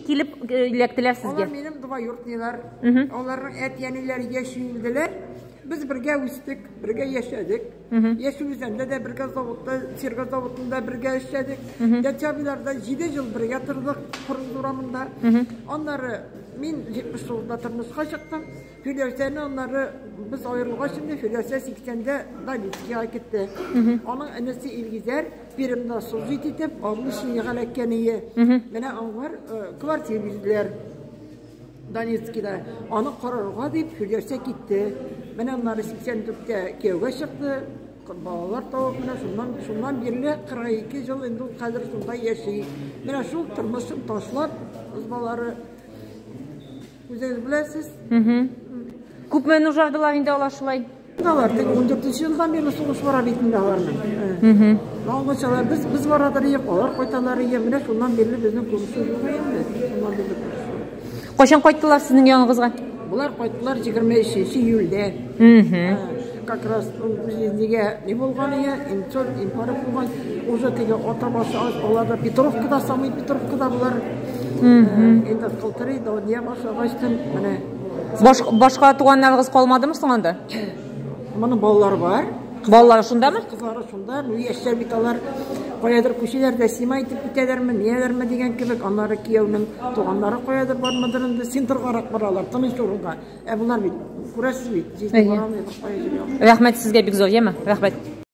килеп эләктеләр сезгә? Алар минем двоюродныйлар. Аларның әти-әниләре яшь үлделәр. Без бергә үстек, бергә яшәдек. Яшь Үзәндә дә бергә заводта, серго заводында бергә эшләдек. Дәтябиларда 7 ел бергә тордык, Фрунзе урамында. Аннары мин 79-да тормышка чыктым. Филәүсәне аннары без аерылгач инде Филәүсә 80-дә Донецкига китте. Аның энесе Илгизәр Пермьда служить итеп, Орлышныйга эләккән ие. Менә аңар квартира бирделәр. Донецкида. Аны карарга дип Филәүсә китте. Менә аннары 84-тә кияүгә чыкты. Балалар табып, менә шуннан, шуннан бирле 42 ел инде ул хәзер шунда яши. Менә шул тормышын ташлап, кыз балалары үзегез беләсез. Күпме нужардылар инде алар шулай? Алар теге 14 елдан бирле сугыш бара бит инде аларның. Алмачалар без без барадыр иек, алар кайталар иек. Менә шуннан бирле безнең күрешү юк инде. Шуннан бирле күрешү. Кайчан кайттылар сезнең яныгызга? Болар кайттылар 23 июльдә. Как раз нигә ни булган ие, инсульт, инфаркт булган. Уже теге ата башы аларда Петровкада, самый Петровкада булар. Инде кылтырый, да не башлагачтын, менә. Башка туганнарыгыз калмадымы соң анда? Моның балалары бар. Балалары шундамы? Кызлары шунда, ну яшьләр бит алар каядыр күчәләр дә сима итеп китәләрме, нияләрме дигән кебек, аннары кияүнең туганнары каядыр бармыдыр инде, центргарак баралар, тыныч урынга. Ә болар бит, күрәсез бит, җизни бара алмый, кая җөрү. Рәхмәт сезгә бик зур, яме? Рәхмәт.